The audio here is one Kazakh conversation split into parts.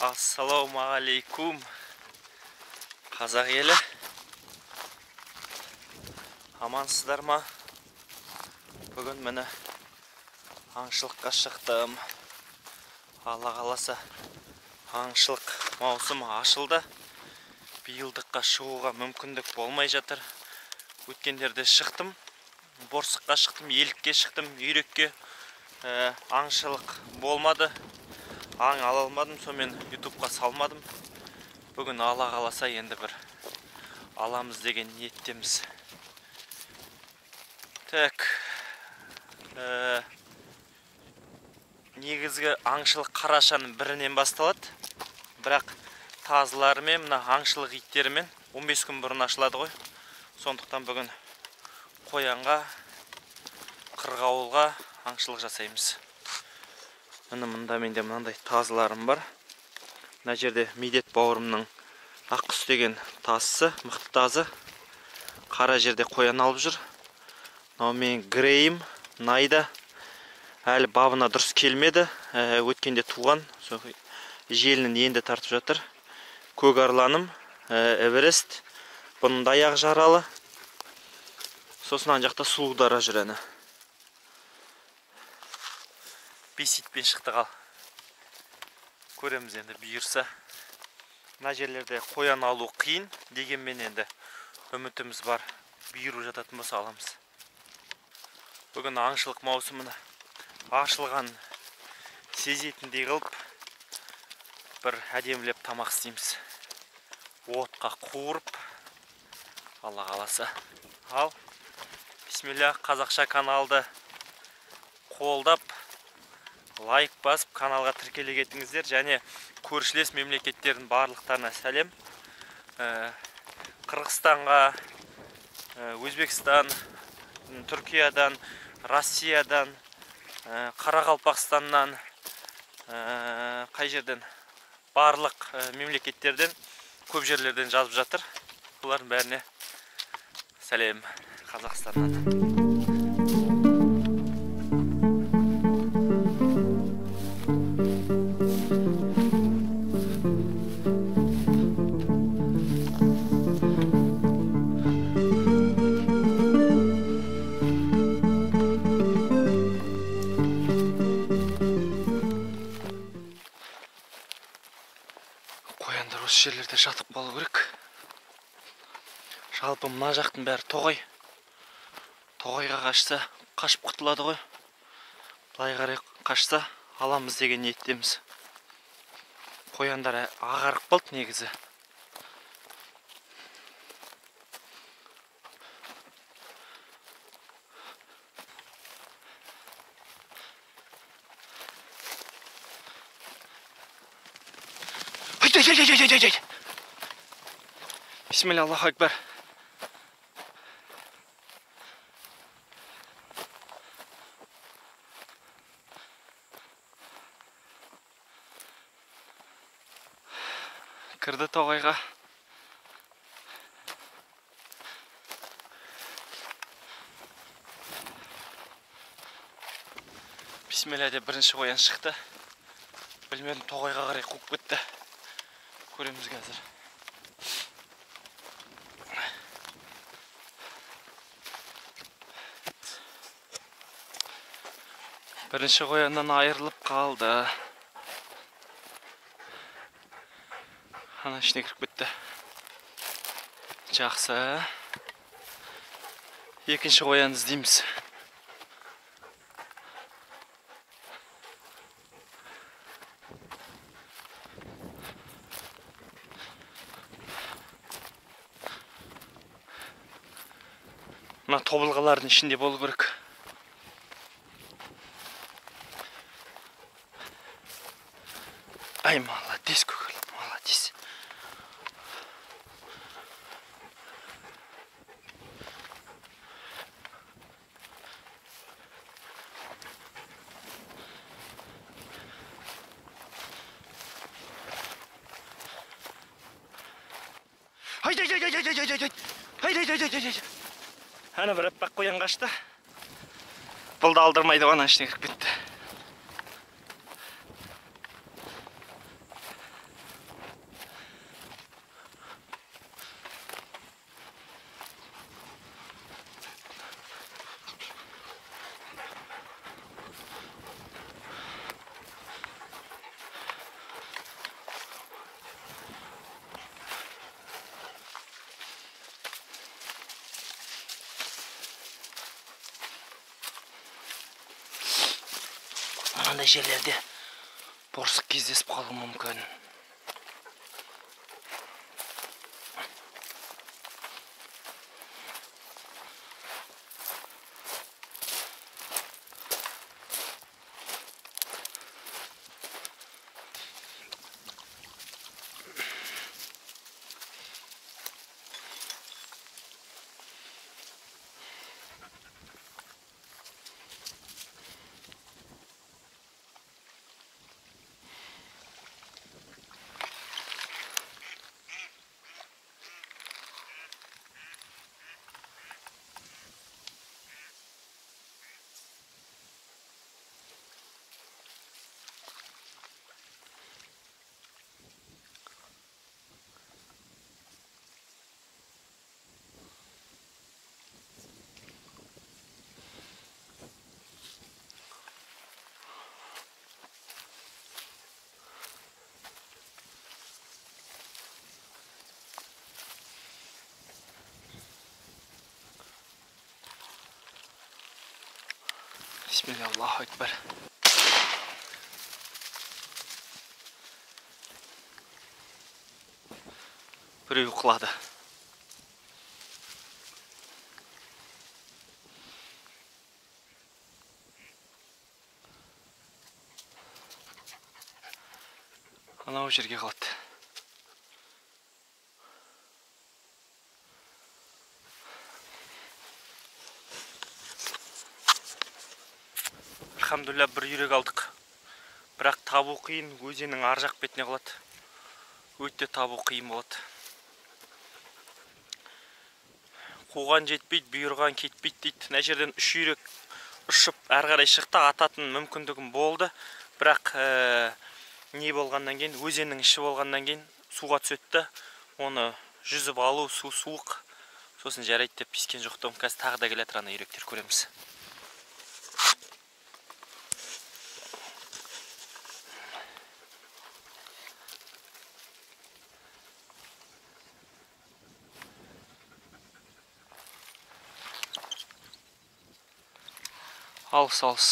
Ассалаумағалейкум, қазақ елі. Амансыздар ма? Бүгін міне аңшылыққа шықтым. Алла қаласа аңшылық маусымы ашылды. Биылдыққа шығуға мүмкіндік болмай жатыр. Өткендерде шықтым. Борсыққа шықтым, елікке шықтым, үйрекке. Аңшылық болмады. Аң ала алмадым, сонымен ютубқа салмадым. Бүгін Алла қаласа енді бір аламыз деген ниеттеміз. Так, негізгі аңшылық қарашаның бірінен басталады. Бірақ тазыларымен, мына аңшылық иттерімен 15 күн бұрын ашылады ғой. Сондықтан бүгін қоянға, қырғауылға аңшылық жасаймыз. Міне мында менде мынандай тазыларым бар. Мына жерде Медет бауырымның аққұс деген тазысы, мықты тазы. Қара жерде қоян алып жүр. Мынау менің грейім, Найда. Әлі бабына дұрыс келмеді. Өткенде туған, желінін енді тартып жатыр. Көк арланым, Эверест. Бұның да аяғы жаралы. Сосын ана жақта сұлу дара жүр әні. Бес итпен шықтық ал. Көреміз енді бұйырса. Мына жерлерде қоян алу қиын, дегенмен енді үмітіміз бар. Бұйырып жататын болса аламыз. Бүгін аңшылық маусымына ашылған сезетіндей қылып бір әдемілеп тамақ істейміз. Отқа қуырып, Алла қаласа. Ал, бисмилля, қазақша каналды қолдап, лайк басып, каналға тіркеле кетіңіздер. Және көршілес мемлекеттердің барлықтарына сәлем. Қырғызстанға, Өзбекстан, Түркиядан, Россиядан, Қарақалпақстаннан, қай жерден, барлық мемлекеттерден, көп жерлерден жазып жатыр. Бұлардың бәріне сәлем Қазақстаннан. Қояндар осы жерлерде жатып қалу керек. Жалпы мына жақтың бәрі тоғай. Тоғайға қашса, қашып құтылады ғой. Былай қарай қашса, аламыз деген ниеттеміз. Қояндар ағарып қалды негізі. Бисмилля, Аллаху акбар. Кірді тоғайға. Бисмилля деп бірінші қоян шықты. Білмедім, тоғайға қарай қуып кетті. Көреміз қазір. Бірінші қояннан айырылып қалды. Ана ішіне кіріп кетті. Жақсы. Екінші қоянды іздейміз. Мына тобылғылардың ішінде болу керек. Ай, молодец, көкел, молодец. Ай, ай, ай, ай, ай, ай, ай, ай, ай, ай, ай, ай. Әне бір аппақ қоян қашты. Бұл да алдырмайды, ана ішіне кіріп кетті. Мынандай жерлерде борсық кездесіп қалуы мүмкін. Bismillah, Allahu Ekber. Біреу құлады. Анау жерге құлады. Алхамдулилля, бір үйрек алдық. Бірақ табу қиын, өзеннің ар жақ бетіне құлады. Өте табу қиын болады. Қуған жетпейді, бұйырған кетпейді дейді. Мына жерден үш үйрек ұшып әрі қарай шықты, ататын мүмкіндігім болды. Бірақ не болғаннан кейін, өзеннің іші болғаннан кейін суға түседі. Оны жүзіп алу, су суық. Сосын жарайды деп піскен жоқтым. Қазір тағы да келе жатыр ана үйректер, көреміз. Алыс, алыс.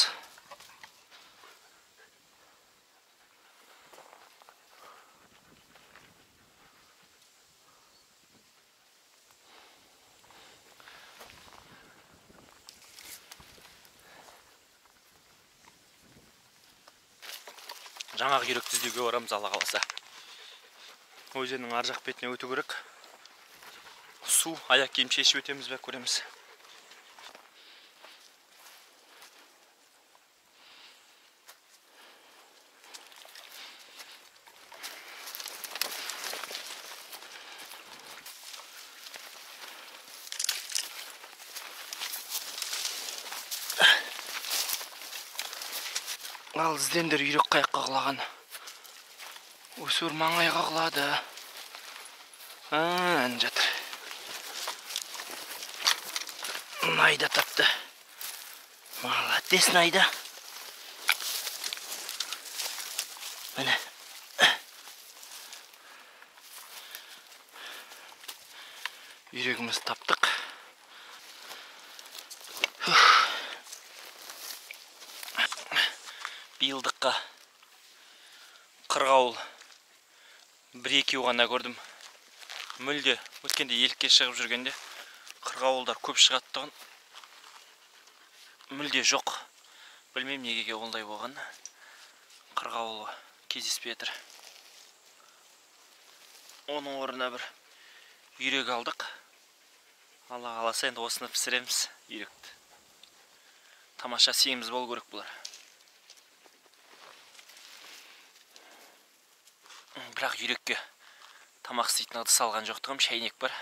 Жаңағы үйректі іздеуге барамыз, Алла қаласа. Өзеннің ар жақ бетіне өту керек. Су, аяқ киім шешіп өтеміз бе, көреміз. Ал іздендер, үйрек қаяққа құлаған. Өсөр маңайға құлады. Ән жатыр. Найда тапты. Молодец, Найда. Міне. Үйрегімізді таптық. Биылдыққа қырғауыл бір екеу ғана көрдім. Мүлде өткенде елікке шығып жүргенде қырғауылдар көп шығады. Мүлде жоқ. Білмеймін неге ондай болған. Қырғауыл кездеспей жатыр. Оның орнына бір үйрек алдық. Алла қаласа енді осыны пісіреміз, үйректі. Тамаша семіз болу керек бұлар. Бірақ үйрекке тамақ істейтін ыдыс алған жоқтығым, шәйнек бар.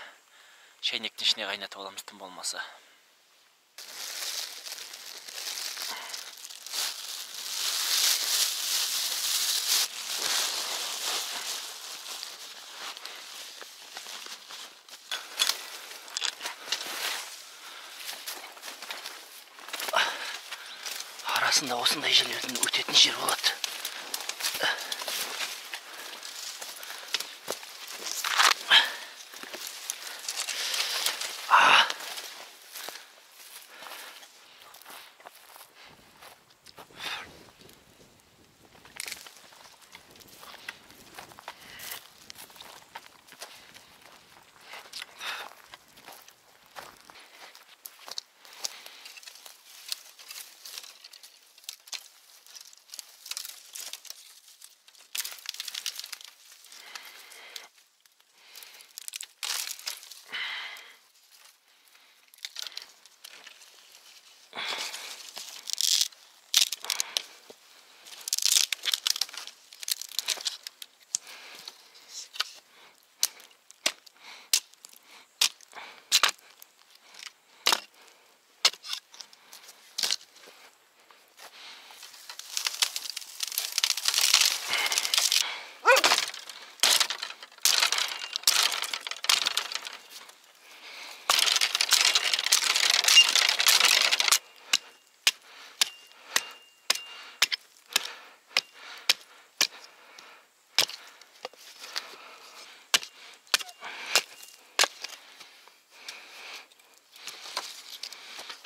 Шәйнектің ішіне қайнатып аламыз тым болмаса. Арасында осындай жерлердің өтетін жер болады.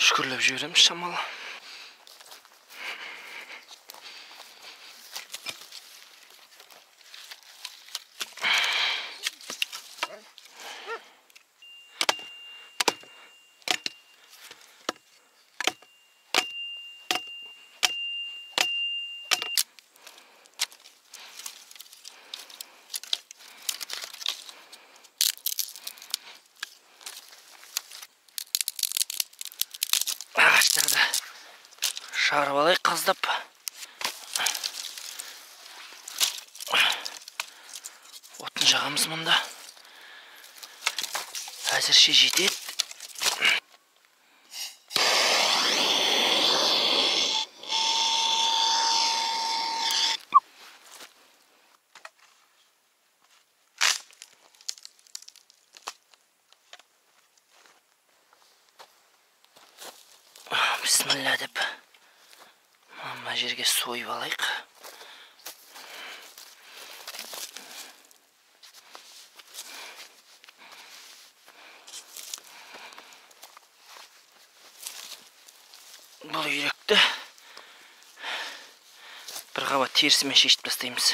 Шүкірлеп жібереміз шамалы. Ағаштарды жарып алайық қаздап. Отын жағамыз мұнда. Әзірше жетеді. Бісміллә деп мына жерге сойып алайық. Бұл үйректі бір қабат терісімен шешіп тастаймыз.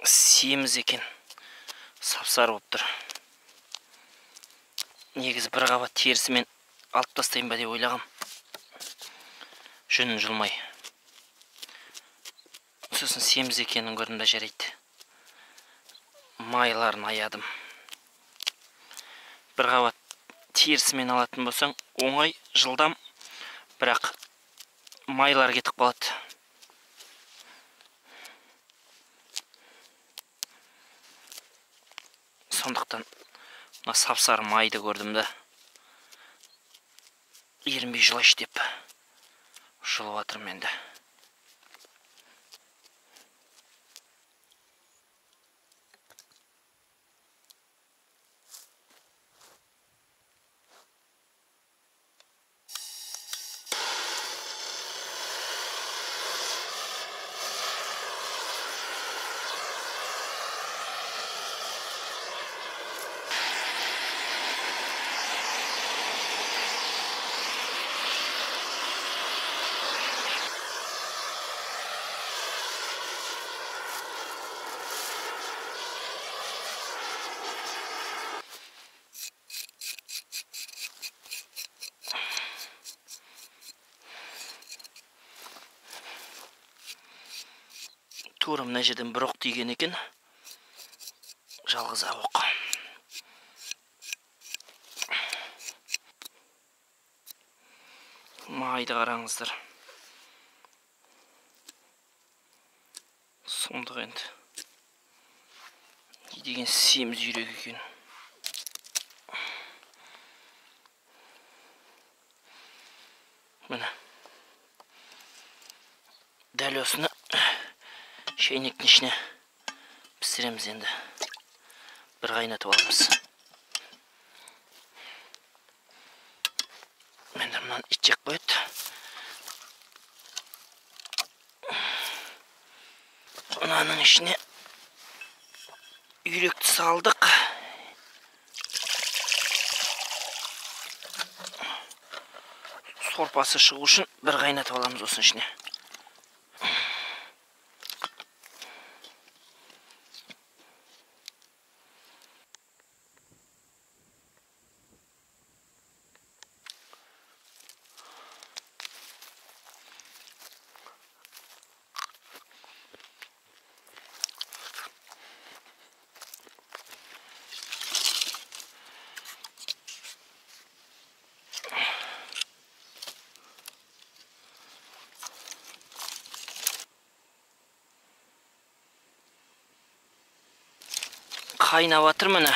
Семіз екен, сап-сары болып тұр. Негізі бір қабат терісімен алып тастайын ба деп ойлағам. Жүнін жұлмай. Сосын семіз екенін көрдім да жарайды. Майларын аядым. Бір қабат терісімен алатын болсаң, оңай, жылдам, бірақ майлар кетіп қалады. Сондықтан мына сап-сары майды көрдім да, ерінбей жұлайшы деп жұлып жатырмын енді. Тура мына жерден бір оқ тиген екен. Жалғыз ақ оқ. Майды қараңыздар. Сұмдық енді. Не деген семіз үйрек екен. Міне. Дәл осыны шайнектің ішіне пісіреміз енді. Бір қайнатып аламыз. Енді мынаны ит жеп қояды. Мынаның ішіне үйректі салдық. Сорпасы шығу үшін бір қайнатып аламыз осының ішіне. Қайнап жатыр міне.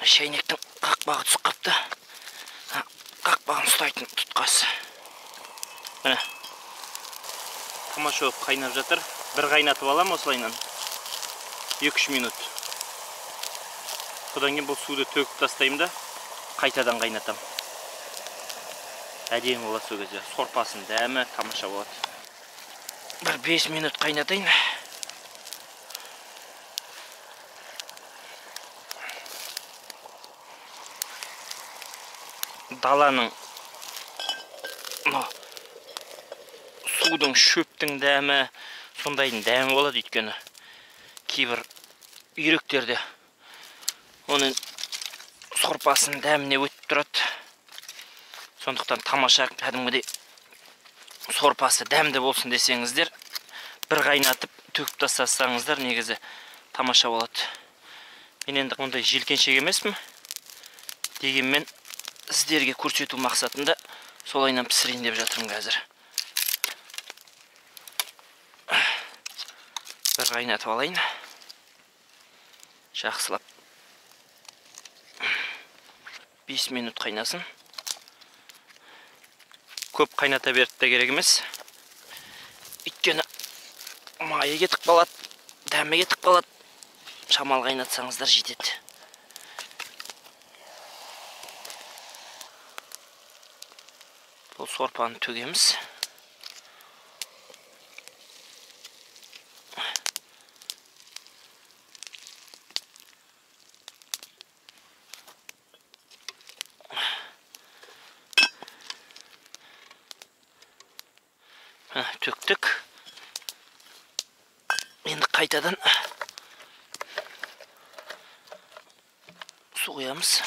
Шәйнектің қақпағы түсіп қапты. Қақпағын ұстайтын тұтқасы. Міне. Тамаша болып қайнап жатыр. Бір қайнатып алам осылайынан. 2-3 минут. Содан кейін бұл суды төгіп тастаймын да қайтадан қайнатам. Әдемі болады сол кезде. Сорпасының дәмі тамаша болады. Бір 5 минут қайнатайын. Даланың судың, шөптің дәмі, сондайдың дәмі болады, өйткені кейбір үйректерде оның сорпасының дәміне өтіп тұрады. Сондықтан тамаша кәдімгідей сорпасы дәмді болсын десеңіздер, бір қайнатып төгіп тастасаңыздар негізі тамаша болады. Мен енді ондай желкеншек емеспін, дегенмен сіздерге көрсету мақсатында солайынан пісірейін деп жатырмын қазір. Бір қайнатып алайын. Жақсылап 5 минут қайнасын. Көп қайната беріп те керек емес. Өйткені майы кетіп қалады, дәмі кетіп қалады. Шамалы қайнатсаңыздар жетеді. Бұл сорпаны төгеміз. Төктік. Енді қайтадан су құямыз.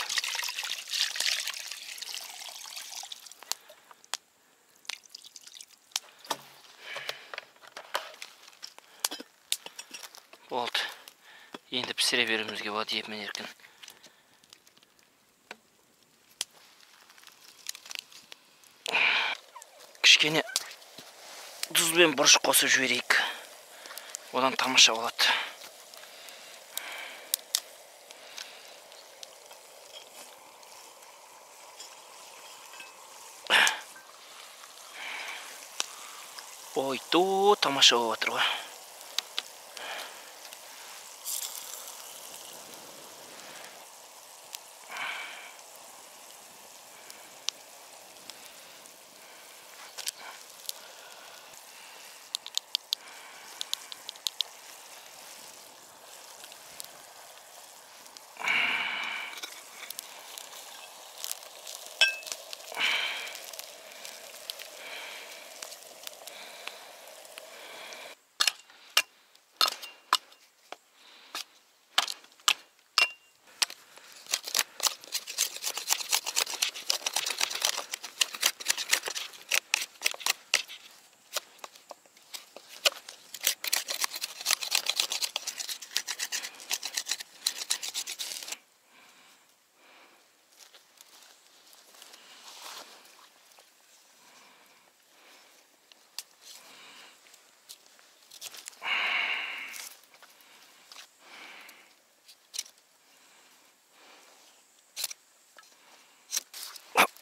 Болды. Енді пісіре беруімізге болады епмен еркін. Кішкене тұз бен бұрыш қосып жіберейік. Одан тамаша болады. Ой, то тамаша болып жатыр ғой.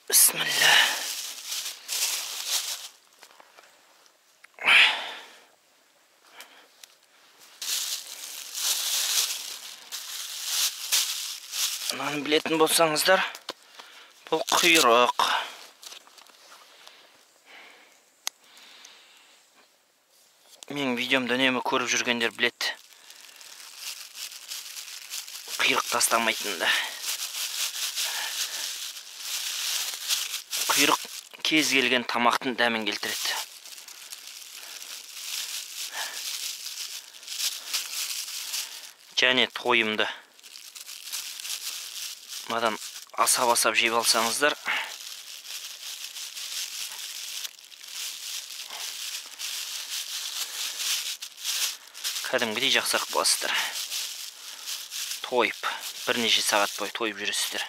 Бісміллә. Мынаны білетін болсаңыздар, бұл құйрық. Менің видеомды үнемі көріп жүргендер біледі. Құйрық тастамайтынды. Құйрық кез келген тамақтың дәмін келтіреді. Және тойымды. Мадан асап-асап жеп алсаңыздар, кәдімгідей жақсарып боласыздар. Тойып, бірнеше сағат бойы тойып жүресіздер.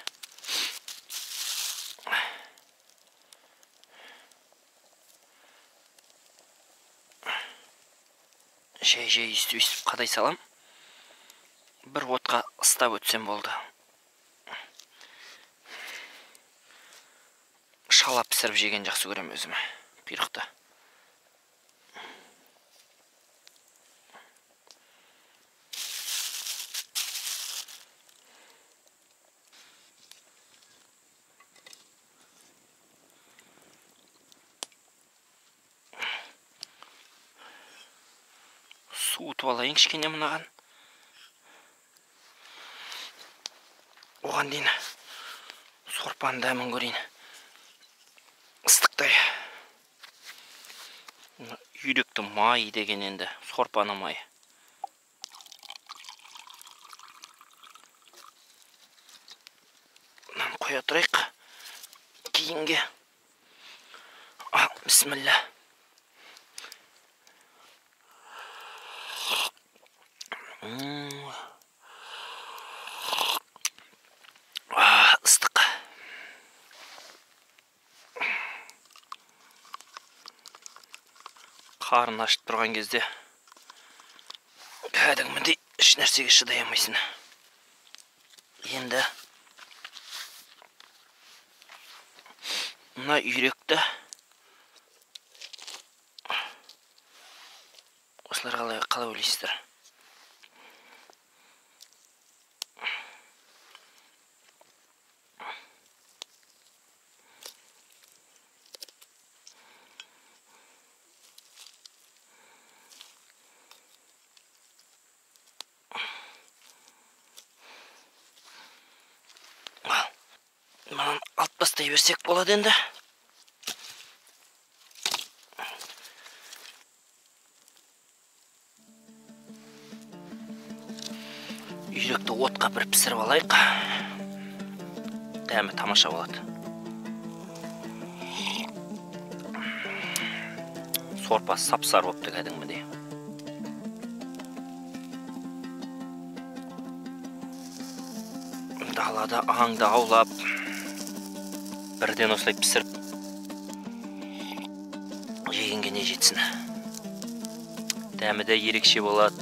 Жай-жай өйстіп қадай салам. Бір отқа ыстап өтсем болды. Шала пісіріп жеген жақсы көрем өзім құйрықты. Суытып алайын кішкене мынаған. Оған дейін сорпаның дәмін көрейін. Ыстықтай. Үйректі май деген енді, сорпаның майы. Мынаны қоя тұрайық кейінге. Ал, бісміллә. Ыстық. Қарын ашып тұрған кезде кәдімгідей еш нәрсеге шыдай алмайсың. Енді мына үйректі осылар қалай ойлайсыздар? Мынаны алып тастай берсек болады енді. Үйректі отқа бір пісіріп алайық. Дәмі тамаша болады. Сорпа сап-сары болыпты кәдімгідей. Далада аңды аулап, бірден осылай пісіріп жегенге не жетсін. Дәмі де ерекше болады.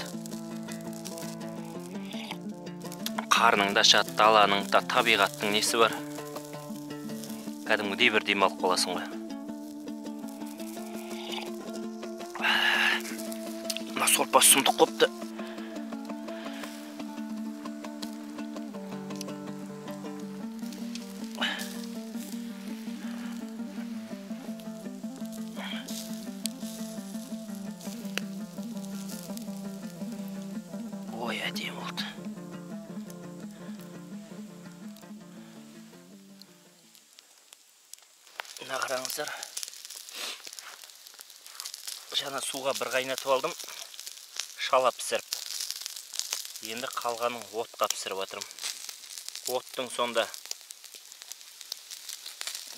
Қарның да ашады, даланың да, табиғаттың несі бар. Кәдімгідей бір демалып қаласың ғой. Мына сорпа сұмдық қопты. Ой, әдемі болды. Мына қараңыздар. Жаңа суға бір қайнатып алдым. Шала пісіріп. Енді қалғанын отқа пісіріп жатырмын. Оттың сонда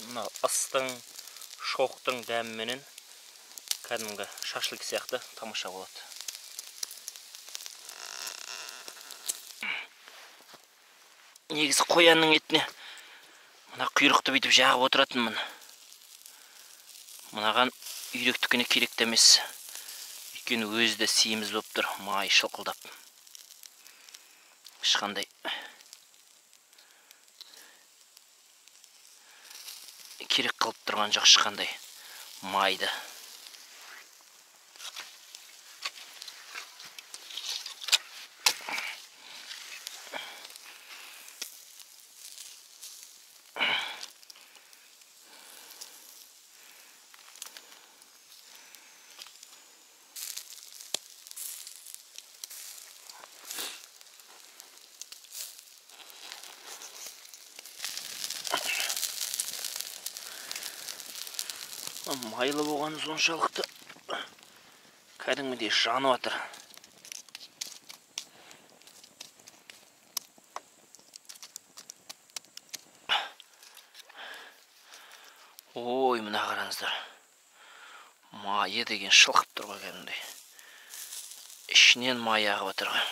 мына ыстың, шоқтың дәміменен кәдімгі шашлык сияқты тамаша болады. Негізі қоянның етіне мына құйрықты бүйтіп жағып отыратынмын. Мынаған үйректікіне керек те емес. Өйткені өзі де семіз болып тұр, май шылқылдап. Ешқандай керек қылып тұрған жоқ ешқандай майды. Майлы болғаны соншалықты кәдімгідей жанып жатыр. Ой, мына қараңыздар. Майы деген шылқып тұр ғой кәдімгідей. Ішінен май ағып жатыр ғой.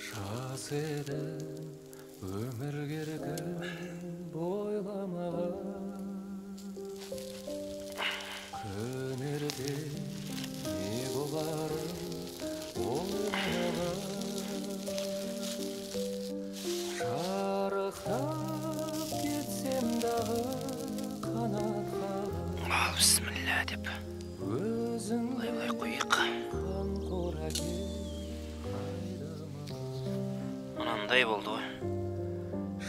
Жас едім, өмір керегін бойламаған. Күн ерте Деп. Былай-былай қояйық. Мынандай болды ғой.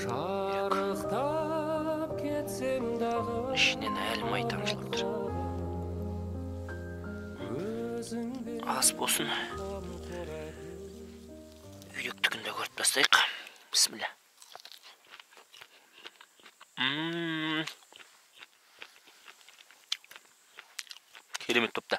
Шарықтап кетсем дағы Ішінен әлі май тамшылап тұр. Ас болсын. Үйректікін де көріп тастайық. Бісміллә. Керемет топта.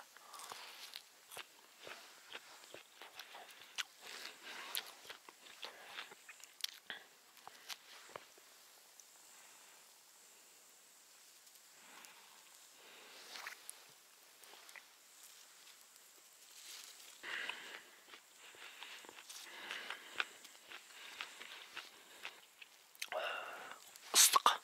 Ыстық.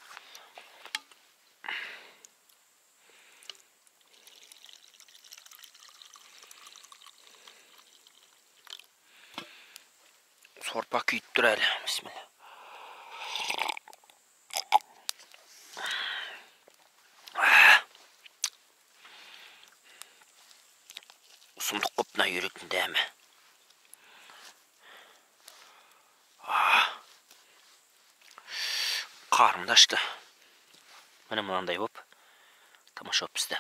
Сорпа күйіп тұр әлі. Бісміллә. Сұмдық қып мына үйректің дәмі. Қарным да ашты. Міне мынандай боп тамаша болып пісті.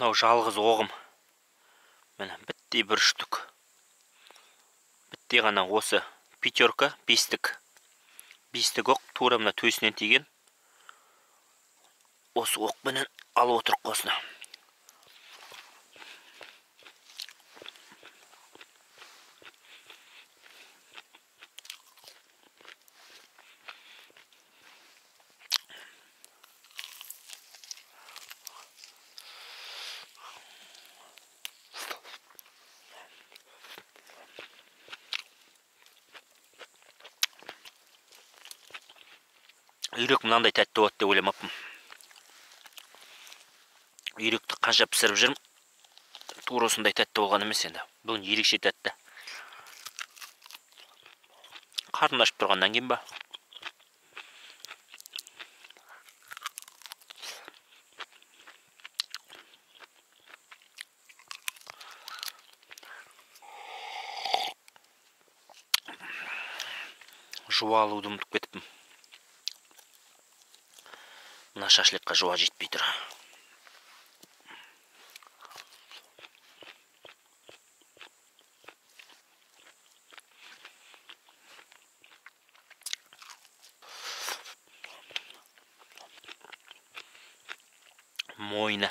Мынау жалғыз оғым. Міне біттей бір штук. Біттей ғана осы пятерка, бестік. Бестік оқ тура мына төсінен тиген. Осы оқпенен алып отырық осыны. Үйрек мынандай тәтті болады деп ойламаппын. Үйректі қанша пісіріп жүрмін, тура осындай тәтті болған емес енді. Бүгін ерекше тәтті. Қарным ашып тұрғаннан кейін ба? Жуа алуды ұмытып кетіппін. Мына шашлыққа жуа жетпей тұр. Мойны.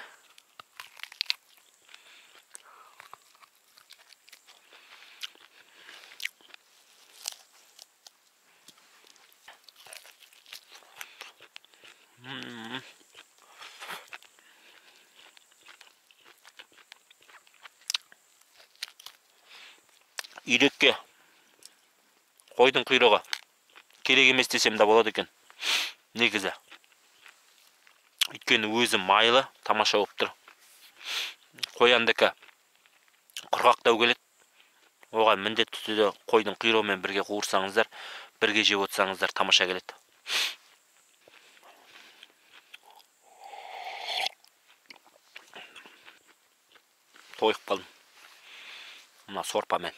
Үйрекке қойдың құйрығы керек емес десем де болады екен негізі. Өйткені өзі майлы, тамаша болып тұр. Қояндікі құрғақтау келеді. Оған міндетті түрде қойдың құйрығымен бірге қуырсаңыздар, бірге жеп отырсаңыздар тамаша келеді. Тойып қалдым мына сорпамен.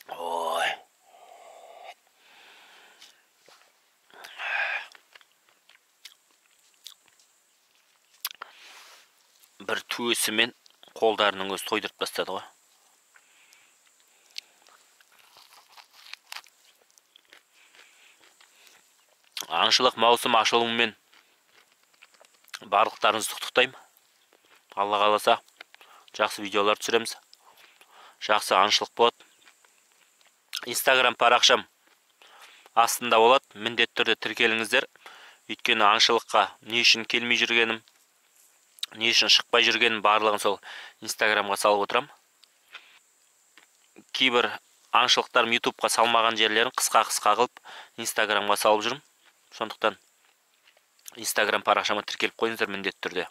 Ой. Бір төсімен қолдарының өзі тойдырып тастады ғой. Аңшылық маусым ашылуымен барлықтарыңызды құттықтаймын. Алла қаласа жақсы видеолар түсіреміз. Жақсы аңшылық болады. Инстаграм парақшам астында болады. Міндетті түрде тіркеліңіздер. Өйткені аңшылыққа не үшін келмей жүргенім, не үшін шықпай жүргенім барлығын сол Инстаграмға салып отырам. Кейбір аңшылықтарым Ютубқа салмаған жерлерін қысқа-қысқа қылып Инстаграмға салып жүрмін. Сондықтан Инстаграм парақшама тіркеліп қойыңыздар міндетті түрде.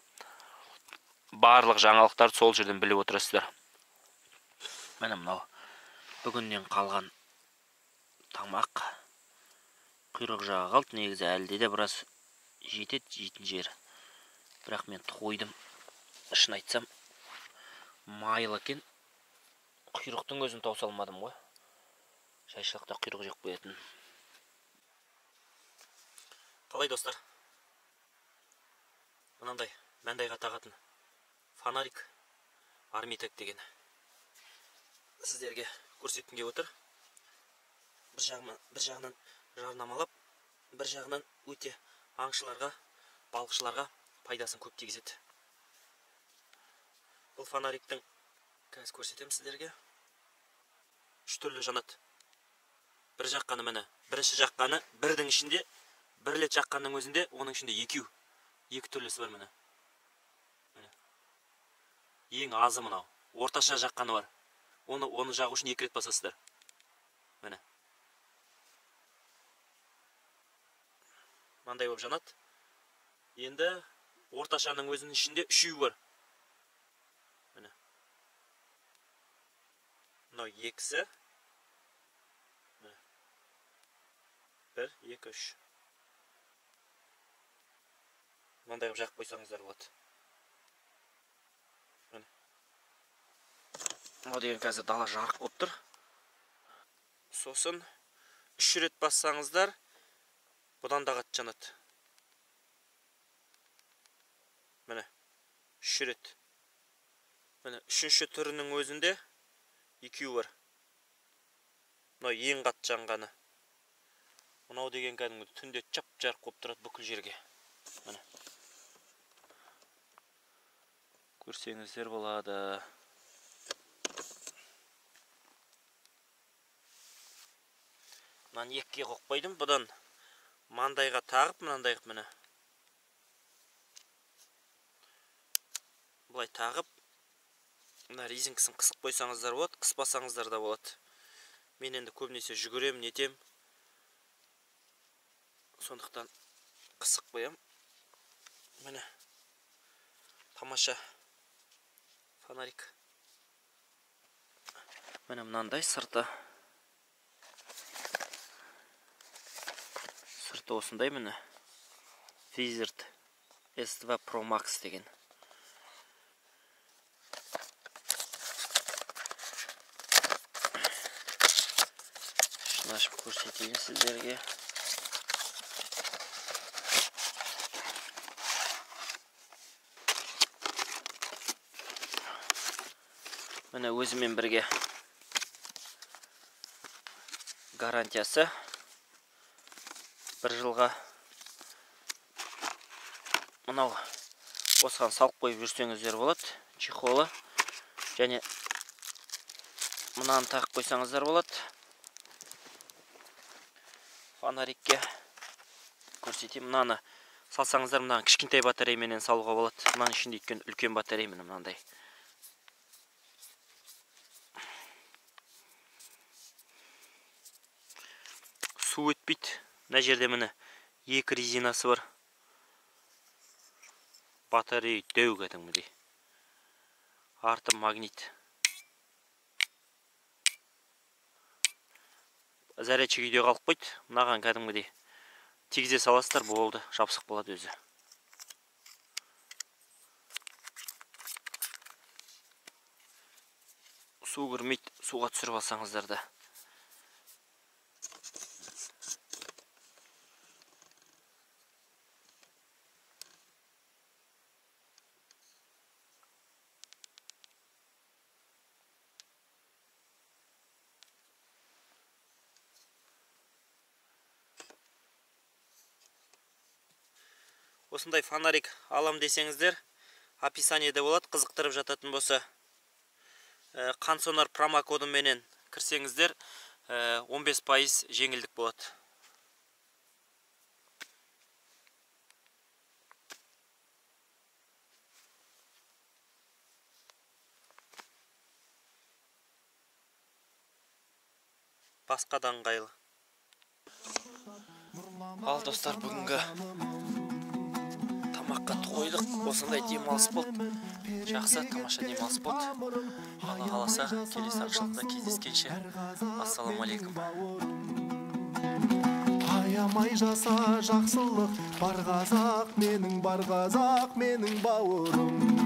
Барлық жаңалықтарды сол жерден біліп отырасыздар. Міне мынау бүгіннен қалған тамақ. Құйрық жағы қалды, негізі әлде де біраз жетеді, жейтін жері. Бірақ мен тойдым. Шын айтсам, майлы екен. Құйрықтың өзін тауса алмадым ғой. Жайшылықта құйрық жеп қоятын. Қалай достар? Мынандай мәндайға тағатын фонарик Armytek деген сіздерге көрсеткім келіп отыр. Бір жағынан жарнамалап, бір жағынан өте аңшыларға, балықшыларға пайдасын көп тигізеді. Бұл фонариктің қазір көрсетемін сіздерге. Үш түрлі жанады. Бір жаққаны міне, бірінші жаққаны бірдің ішінде, бір рет жаққанның өзінде оның ішінде екеу. Екі түрлісі бар міне. Міне. Ең азы мынау. Орташа жаққаны бар. Оны жағу үшін екі рет басасыздар. Міне. Мынандай болып жанады. Енді орташаның өзінің ішінде үшеуі бар. Міне. Мынау екісі. Міне. 1, 2, 3. Мынандай қылып жағып қойсаңыздар болады. Міне. Мынау деген қазір дала жарық болып тұр. Сосын 3 рет бассаңыздар, бұдан да қатты жанады. Міне, 3 рет. Міне, үшінші түрінің өзінде екеуі бар. Мынау ең қатты жанғаны. Мынау деген кәдімгі түнде жап-жарық болып тұрады бүкіл жерге. Міне. Көрсеңіздер болады. Мынаны екіге қойып қойдым. Бұдан мандайға тағып, мынандай қылып міне. Былай тағып, мына резинкасын қысып қойсаңыздар болады, қыспасаңыздар да болады. Мен енді көбінесе жүгірем, нетем. Сондықтан қысып қоям. Міне. Тамаша фонарик. Міне мынандай сырты. Сырты осындай міне. Wizard S2 Pro Max деген. Ішін ашып көрсетейін сіздерге. Міне өзімен бірге гарантиясы бір жылға. Мынау осыған салып қойып жүрсеңіздер болады, чехолы. Және мынаны тағып қойсаңыздар болады. Фонарикке көрсетейін. Мынаны салсаңыздар, мынаны кішкентай батарейменен салуға болады. Мынаның ішінде өйткені үлкен батарей міне мынандай. Су өтпейді. Мына жерде міне екі резинасы бар. Батарея дәу кәдімгідей. Арты магнит. Зарядчик үйде қалып қойды. Мынаған кәдімгідей тигізе саласыздар, болды, жабысық болады өзі. Су кірмейді, суға түсіріп алсаңыздар да. Осындай фонарик алам десеңіздер, описаниеде болады, қызықтырып жататын болса. Қансонар промокодыменен кірсеңіздер, 15% жеңілдік болады. Басқа да ыңғайлы. Ал, достар, бүгінгі тамаққа тойдық. Осындай демалыс болды. Жақсы, тамаша демалыс болды. Алла қаласа, келесі аңшылықта кездескенше, ассалаумағалейкум. Аямай жаса жақсылық, бар қазақ менің, бар қазақ менің бауырым.